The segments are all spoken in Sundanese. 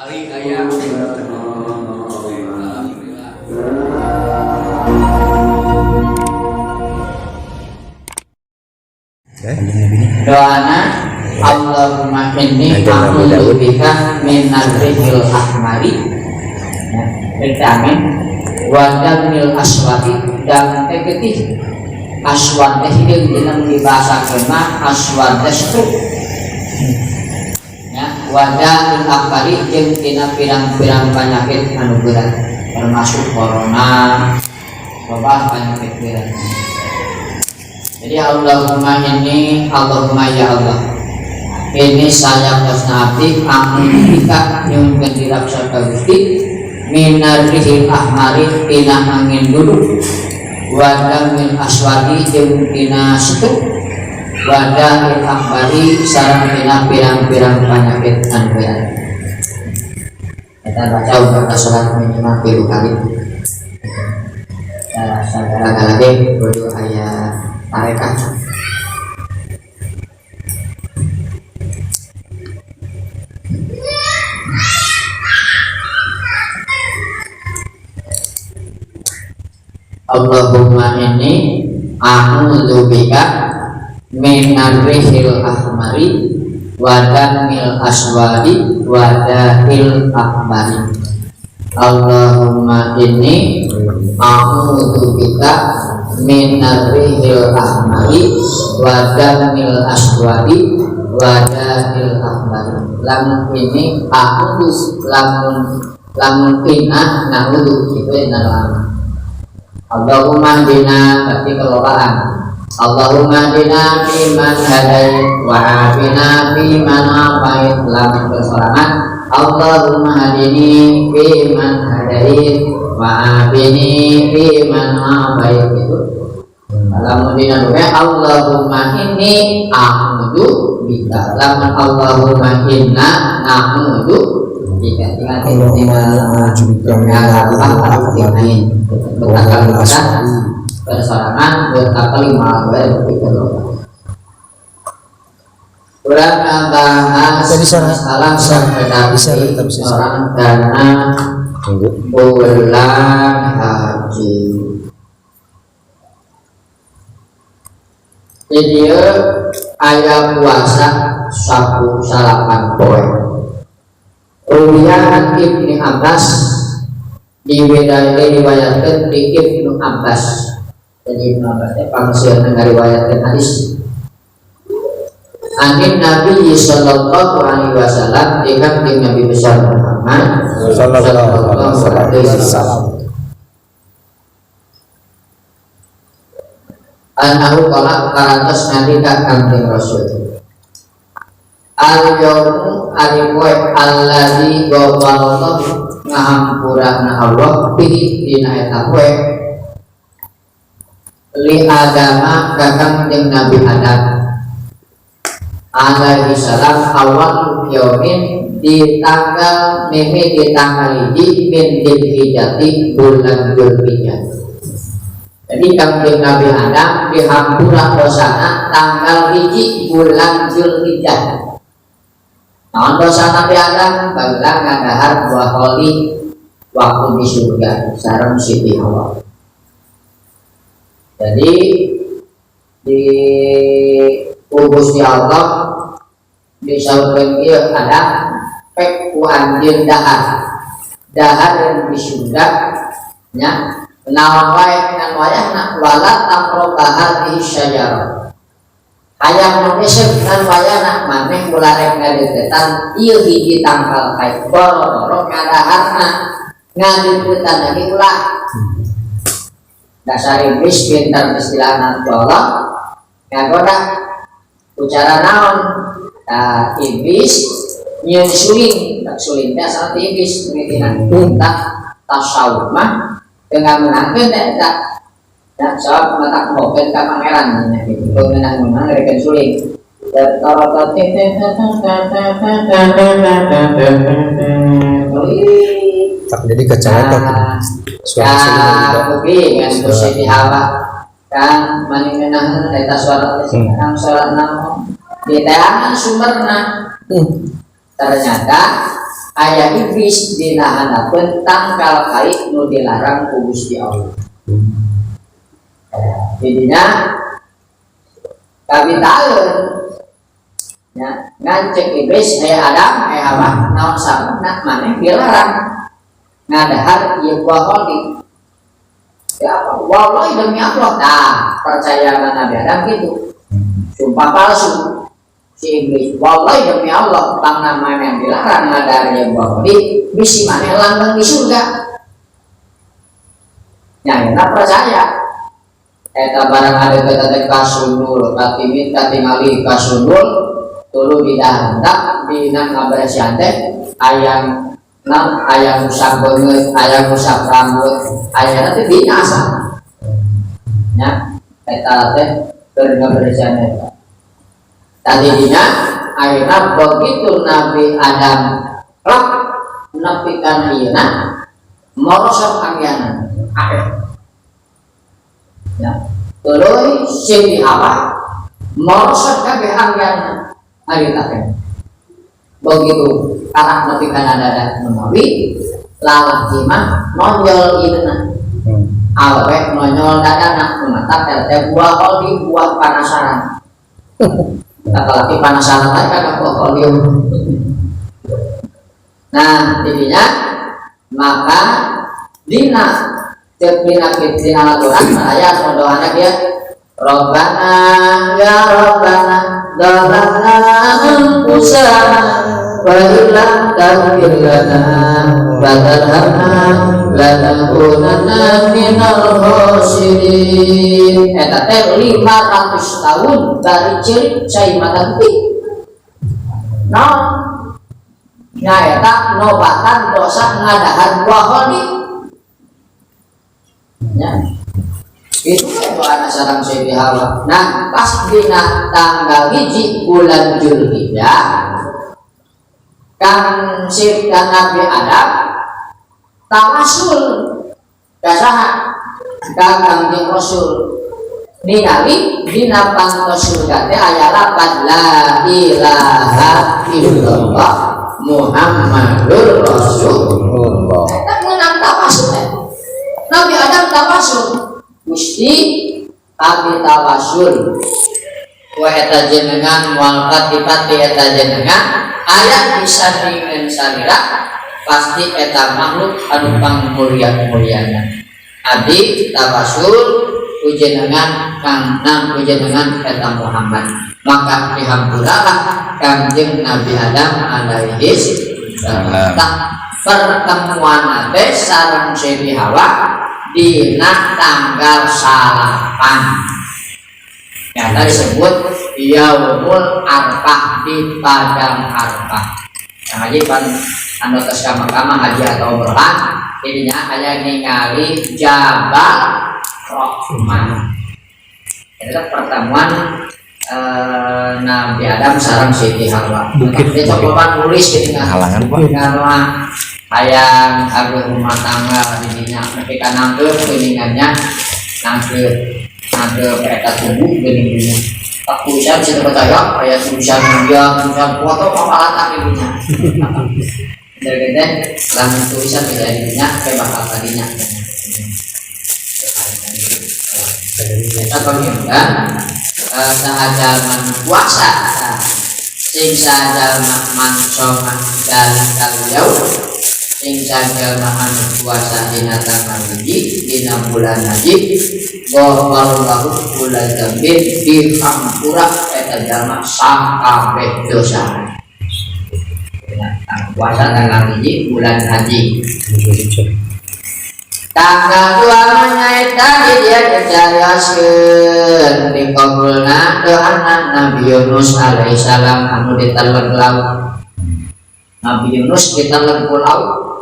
Kali aya. Alhamdulillah. Doana Allahumma inni a'udzubika minar rihil ahmari, ya, amin, wa damil aswadi, dam teh getih, aswad teh hideung dina dibahasakeun mah aswad teh stroke, ya, wa damil akbari jeung tina pirang-pirang penyakit anu berat termasuk corona, wabah penyakit berat. Jadi Allahumma ini, Allahumma ya Allah, ini saya kosna abdi a'udzubika nyuhunkeun dirapsa ka Gusti minar rihil ahmari tina angin duduk, wa damil aswadi jeung tina setruk, wa damil akbari sareng tina pirang-pirang penyakit anu berat. Kita baca untuk sholat minimal 3 kali. Nah, sagala-gala ge kudu aya tarekat. Allahumma inni a'udzubika minar rihil ahmari wa damil aswadi wa dahil akbari. Allahumma inni a'udzubika minar rihil ahmari wa damil aswadi wa dahil akbari. Lamun ini a'udzu, lamun lamun inna na'udzu itu inna lama. Allahumma dina berarti kelolaan. Allahumma dina fiman hadait wa afina fiman afait. Lamun bersorangan Allahumma hadini fiman hadait wa afini fiman afait itu. Lamun dina duwe Allahumma inni a'udzu bika. Lamun Allahumma inna na'udzu bika. Ingat Allahumma a'udzu bika minal lain. Bersorangan bertakal lima kurang bahas masalah orang dana bulan haji. Jadi ayat puasa sapu salapan poe. Ruwiyahan Ibni Abbas diriwayatkan di Ibnu Abbas. Jadi Ibnu Abbas teh pangsieunan ngariwayatkeun hadis. Anin Nabi sallallahu alaihi wasallam dengan Nabi besar Muhammad sallallahu alaihi wasallam. Anahu qala karantos nalika Kanjeng Rasul. Al yaumu ari poe allazi ghafarallahu ngahampurana Allah bihi dina eta poe li Adama ka Kanjeng Nabi Adam alaihi salam awal yaumin di tanggal mimi di tanggal hiji min Dzulhijjah bulan Dzulhijjah. Jadi Kanjeng Nabi Adam dihampura dosana tanggal hiji bulan Dzulhijjah. Naon dosa Nabi Adam bageula ngadahar buah kholi waktu di surga sareng Siti Hawa. Jadi di Gusti Allah disaurkeun ieu Adam pek ku anjeun dahar. Dahar yang di surga nya naon wae ngan wayahna wala taqrabu hadhihi syajarah. Hayang nu mesep ngan wayahna maneh ulah rek ngadeukeutan ieu hiji tangkal kayu boro-boro ngadaharna ngadeukeutan lagi ulah. Dasar iblis pintar istilahna Allah ngagoda ucara naon. Nah, iblis nyeun suling, tak suling teh asal ti iblis mimitina tak tasawuf mah teu ngamenangkeun teh eta. Ya, sebab mata mogen ka pangeran nya gitu. Menang-menang reken suling. Tak jadi kecelakaan. Suara suling Ya, kubi ngan Gusti Hawa kan maningeunah eta suara teh sekarang suara naon? Diteangan sumberna. Ternyata Aya iblis dina handapeun tangkal kai nu dilarang ku Gusti Allah. Jadinya kabitaeun ya, ngan cek iblis, aya Adam, aya Hawa, naon sababna maneh dilarang ngadahar ieu buah khuldi? Ya apa? Wallahi, demi Allah. Nah, percaya Nabi Adam gitu, sumpah palsu si iblis. Wallahi, demi Allah, pangna maneh dilarang ngadahar ieu buah khuldi, bisi maneh langgeng di surga. Ya, enak percaya. Eta barang ada kata teh kasundul, katimit katingali kasundul, tuluy didahandak dina ngabersihan teh ayam nam, ayam usap beungeut, ayam usap rambut, ayam teh dina asal. Ya, eta teh keur ngabersihan eta. Tadi dina akhirnya begitu Nabi Adam lak nepi kana ieuna morosot anggiana. Ya. Tuluy Siti Hawa morosot kabeh anggiana harita teh. Begitu karak nepi kana dada menawi lalaki mah nonjol ieuna. Awewe nonjol dadana, mata teh buah khuldi, buah penasaran. Apalagi penasaran teh kan buah khuldi. Nah, jadinya maka dina cek dina dina Al-Quran aya doana dia, Robbana ya Robbana dzalamna anfusana wa illam taghfir lana wa tarhamna lanakunanna minal khasirin. Eta teh 500 tahun bari ceurik cai mata putih. Naon? Nyaeta nobatan dosa ngadahar buah khuldi. Ya. Itu kan doa sareng Siti Hawa. Nah, pas dina tanggal 1 bulan Julhijjah, Kang Siti Nabi Adam tawasul ka saha? Ka Kangjeng Rasul. Ningali dina panto surga teh aya lapat la ilaha illallah Muhammadur Rasulullah. Eta meunang tawasul teh. Nabi Adam tawasul. Gusti, kami tawasul. Wa eta jenengan moal pati-pati, eta jenengan aya disandingan salira, pasti eta makhluk anu pangmulia-muliana. Abdi tawasul ku jenengan kang nang ku jenengan eta Muhammad. Maka dihampuralah Kangjeng Nabi Adam alaihi salam. Pertemuan teh sareng Siti Hawa dina tanggal 9. Ya, disebut Yaumul Arfah, di padang Arfah. Yang haji pan anu tos ka Mekah haji atau umrah, jadinya aya ningali Jabal Rahmah. Itu pertemuan Nabi Adam sareng Siti Hawa. Bukit. Dia coba nulis gitu. Halangan, Pak. Karena hayang agung rumah tangga didinya ketika nangkep geuningannya, nangkep nangkep eta tubuh geuning dinya tak tulisan bisa percaya kayak tulisan dia, tulisan foto apa ibunya dari gede lamun tulisan tidak dinya kayak bakal tadinya. Eta panginten saha jalma puasa, sing saha jalma man shoma dzalikal yaum, sing saha jalma anu puasa dina tanggal 1 dina bulan haji, ghafarallahu kulla dzambin, dihampura eta jalma sakabeh dosa. Puasa tanggal 1 bulan haji. Tanggal 2 nyaeta dia dicarioskeun dikabulna doana Nabi Yunus alaihi salam anu ditelan laut. Nabi Yunus ditelan ku laut.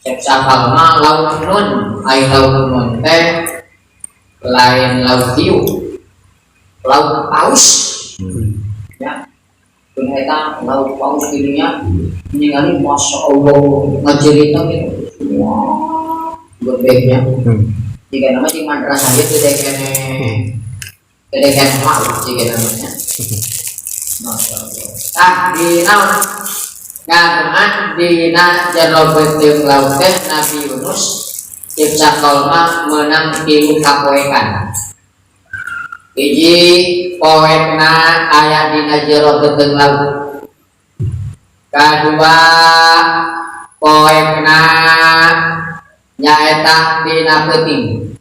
Cek sapal mah laut nun, ai laut nun teh lain laut hiu, laut paus. Ya. Kun eta laut paus dirinya ningali, masya Allah, ngajerita gitu. Wah, gebeknya. Jika nama di madrasah itu gede kene, gede kene mau jika namanya. Masya Allah. Ah, di naon? Ngadoa dina jero beuteung laut teh Nabi Yunus cek sakaul mah meunang tilu kapoekan. Hiji poekna aya dina jero beuteung laut. Kadua poekna nyaeta dina peuting.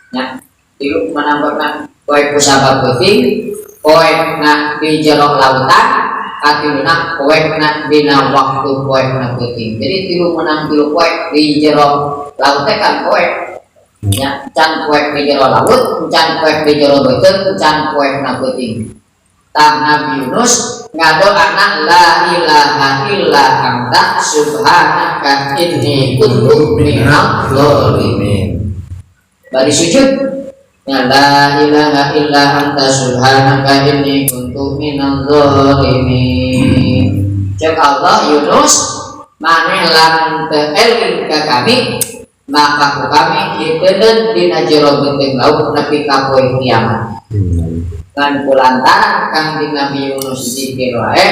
Nya, tilu menang poekna, poek kusabab peuting, poekna di jero lautan, katiluna poekna dina waktu poekna peuting. Jadi tilu menang tilu poek di jero laut teh kan poek. Nya, can poek di jero laut, can poek di jero beuteung, can poekna peuting. Tah Nabi Yunus ngadoana la ilaha illa anta subhanaka inni kuntu minadh dhalimin. Bari sujud ya la ilaha illa anta subhanaka inni kuntu minadh dhalimin. Cek Allah, Yunus, maneh lamun teu eling ka kami maka ku kami diteuden dina jero beuteung laut nepi ka poe kiamat. Kan kulantaran kang di Nabi Yunus zikir wae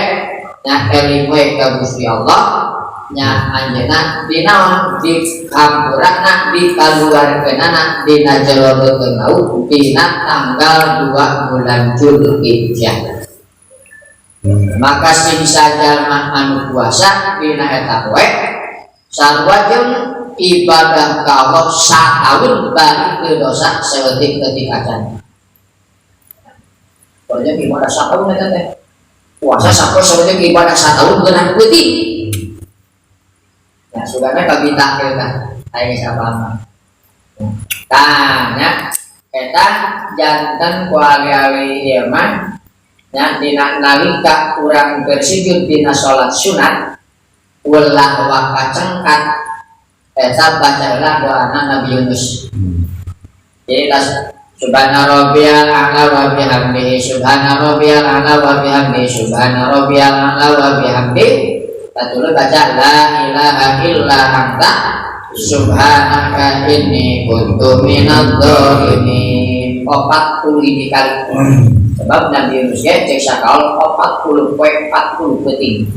nya, eling we ka Gusti Allah nya, anjeunna dinaon dihampurana, dikaluarkeunana dina jero beuteung laut dina tanggal 2 bulan Dzulhijjah. Maka sing sajalma anu puasa dina eta poe sarua jeung ibadah ka Allah sataun bari teu dosa saeutik-eutik acan. Pokoknya ibadah satahun eta teh. Puasa sapoe saeutik ibadah satahun geunah peuting. Ya sugana kabita kita aya sabama. Tah nya eta janten ku ali-ali ieu mah nya, dina nalika urang bersujud dina salat sunat ulah waka cengkat, eta bacalah doana Nabi Yunus. Jadi tas subhana rabbiyal a'la wa bihamdihi, subhana rabbiyal a'la wa bihamdihi, subhana rabbiyal a'la wa bihamdihi. Tuluy baca la ilaha illa anta subhanaka inni kuntu minadh dhalimin 40 hiji kali. Sebab Nabi Yunus ge cek sakaul 40 poe 40 peuting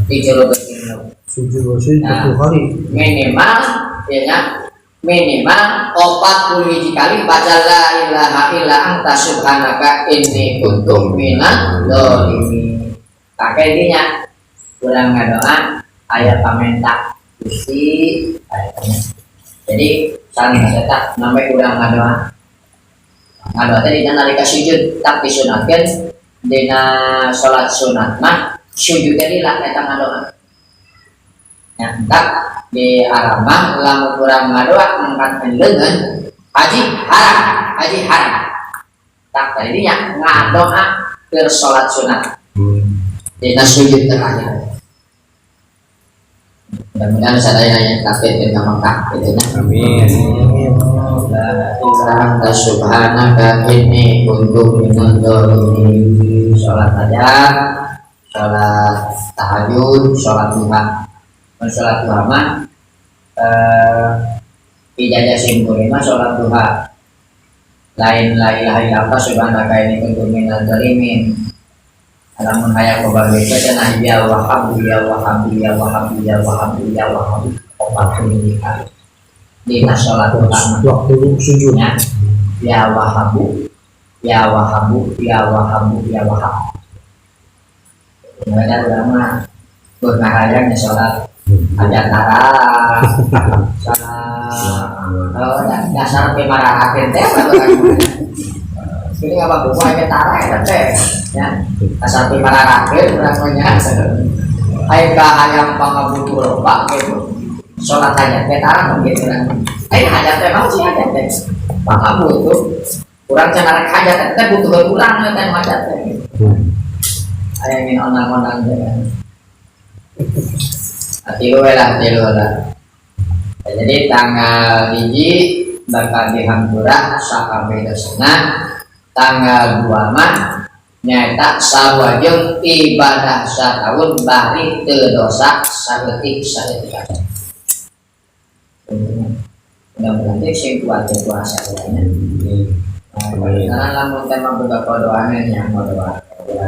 di jero beuteung. Sujud sujud Nah. 40 kali. Minimal ya nya, minimal 40 hiji kali baca la ilaha illa anta subhanaka inni kuntu minadh dhalimin. Pakai dinya urang ngadoa aya pamenta Gusti aya pamenta. Jadi saling eta namanya urang ngadoa. Ngadoa teh dina nalika sujud, tak disunatkeun dina salat sunat mah sujud teh lila eta ngadoa. Ya, entak di Arab mah lamun urang ngadoa ngangkat leungeun haji haram, haji haram. Tak tadinya ngadoa keur salat sunat. Dina sujud terakhir. Mudah-mudahan sadaya yang kafir ke Mekah gitu ya. Amin. La ilaha subhanaka inni kuntu minadh dhalimin. Salat aja, salat tahajud, salat duha. Mun salat duha mah ijazah simpul mah salat duha. Lain la ilaha illallah subhanaka inni kuntu minadh dhalimin. Lamun hayang loba bece cenah ya Wahhab, ya Wahhab, ya Wahhab, ya Wahhab, ya Wahhab 40 kali. Dina salat duha mah. Waktu sujud. Ya, ya Wahhabu, ya Wahhabu, ya Wahhabu, ya Wahhab. Mereka ulama berngahayang ya sholat hajat tara sholat, oh, dasar pimararakeun teh. Ini apa buku aja tara eta teh ya, dasar pimararakeun urang mah nya. Aya ka hayang pangabutuh loba gitu, sholat hajat teh tara gitu urang. Aya hajat teh mau sih, hajat teh pangabutuh urang can arek hajat teh butuh urang teh hajat teh. Aya ingin onang-onang teh kan. Nah, tilu we lah, tilu lah. Ya, jadi tanggal 1 bakal dihampura sakabeh dosana, tanggal 2 mah nyaeta sarua jeung ibadah sataun bari teu dosa saeutik saeutik aja. Mudah-mudahan teh sing kuat teh puasa nya. Nah, lamun teh mah boga doana nya, mau doa,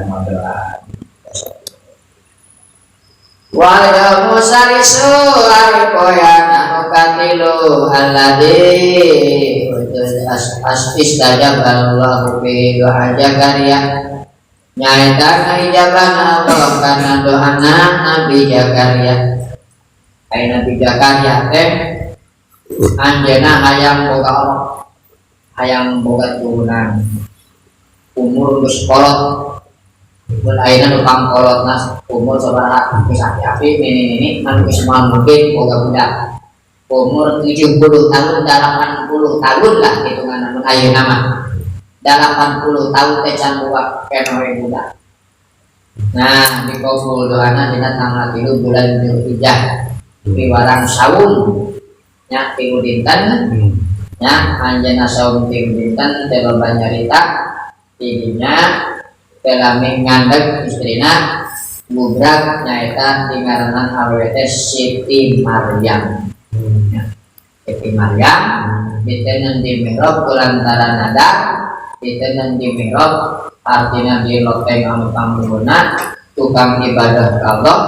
mau doa. Wal yaumu salisu ari poean anu katilu alladzi as istajab Allahu fi doa Zakaria nyaeta ngaijaban Allah kana doana Nabi Zakaria. Ai Nabi Zakaria teh anjeunna hayang boga orok, hayang boga turunan, umur geus kolot. Mun ayeuna nu pangkolotna umur sabaraha geus api-api nini-nini anu geus moal mungkin boga budak. Umur 70 tahun, 80 tahun lah hitungan mun ayeuna mah. 80 tahun teh can boga keneh budak. Nah, dikabul doana dina tanggal 3 bulan Dzulhijjah. Piwarang saum nya 3 dinten nya anjeunna saum 3 dinten teh loba nyarita didinya teh lami ngandeg istrina gubrak nyaeta dingaranan awewe teh Siti Maryam. Ya. Siti Maryam diteundeun di mihrab kulantaran nada diteundeun di mihrab artinya di loteng anu pangluhurna tukang ibadah ka Allah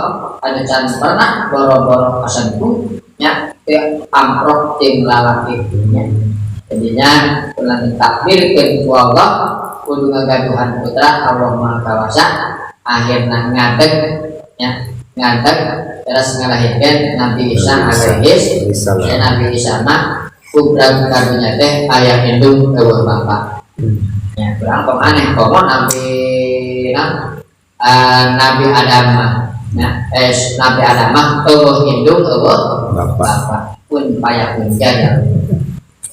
anu can pernah boro-boro kasentuh nya teh amprok jeung lalaki nya. Jadinya ulang takdirkeun ku Allah kudu ngagaduhan putra Allah Maha Kawasa akhirna ngadeg nya ngadeg terus ngalahirkeun Nabi Isa alaihi Salam. Ya, Nabi Isa mah kubra karunya teh aya indung eueuh bapa. Ya, kurang kok aneh komo Nabi Nabi Adam mah. Ya, Nabi Adam mah eueuh indung eueuh Bapak. Bapak pun payah pun jaya.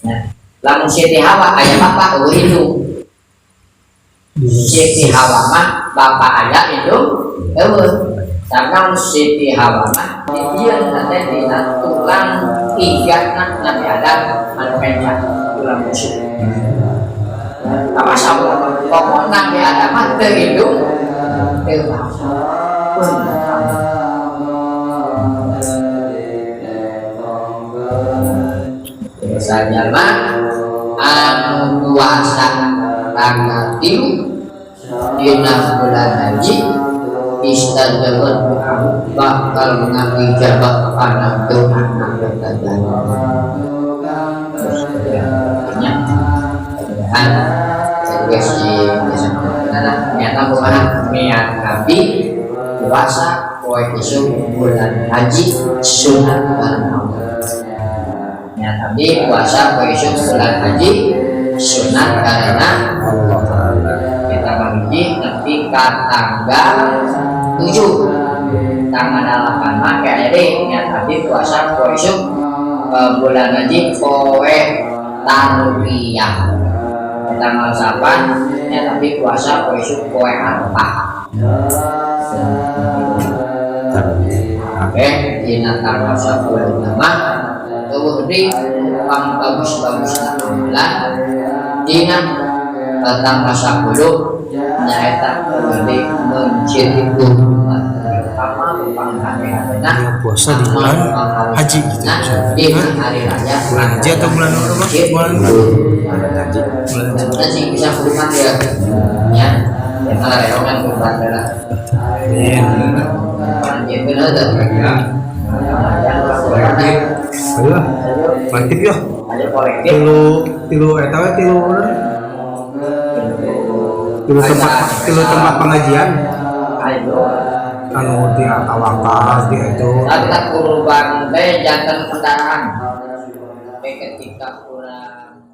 Ya. Lamun Siti Hawa aya bapak eueuh indung. Siti Hawa mah bapak aya indung eueuh. Karena Siti Hawa mah dijieun teh dina tulang igana Nabi Adam anu kenca tulang busuk. Apa sama pokok Nabi Adam mah teu indung teu bapak. Pun misalnya mah anu puasa tanggal 3 dina bulan haji istajabat bakal ngijabah kana doa bertajan. Artinya mudah-mudahan juga si nyata bukan niat nabi puasa poe isuk bulan haji sunat karena Allah. Niat abdi puasa poe isuk bulan haji sunat karena Allah Ta'ala. Kita bagi nanti ke tanggal 7 tanggal 8 mah kayak deh niat abdi puasa poe isuk bulan haji poe tarwiyah tanggal 8 niat abdi puasa poe isuk poe Arafah. Oke, dina tanggal 10 mah eueuh deui pang bagus-bagus amalan dina tanggal 10 nyaeta eueuh deui menciri umat amal pang hade-hadena Ya, puasa di bulan haji gitu maksudnya. di hari raya Bulan haji atau bulan apa? Bulan Bulan haji. Bulan haji. Dan sih bisa kurban ya ya ya malah reongan kurban lah. Iya. Anjir bener tuh. Kolektif. Ayo, kolektif ya. Ayo kolektif. Tilu tilu eta we tilu tilu tempat pengajian. Ayo. Anu di tawakal di itu. Kita kurban teh jantan kendaraan. Ketika kurang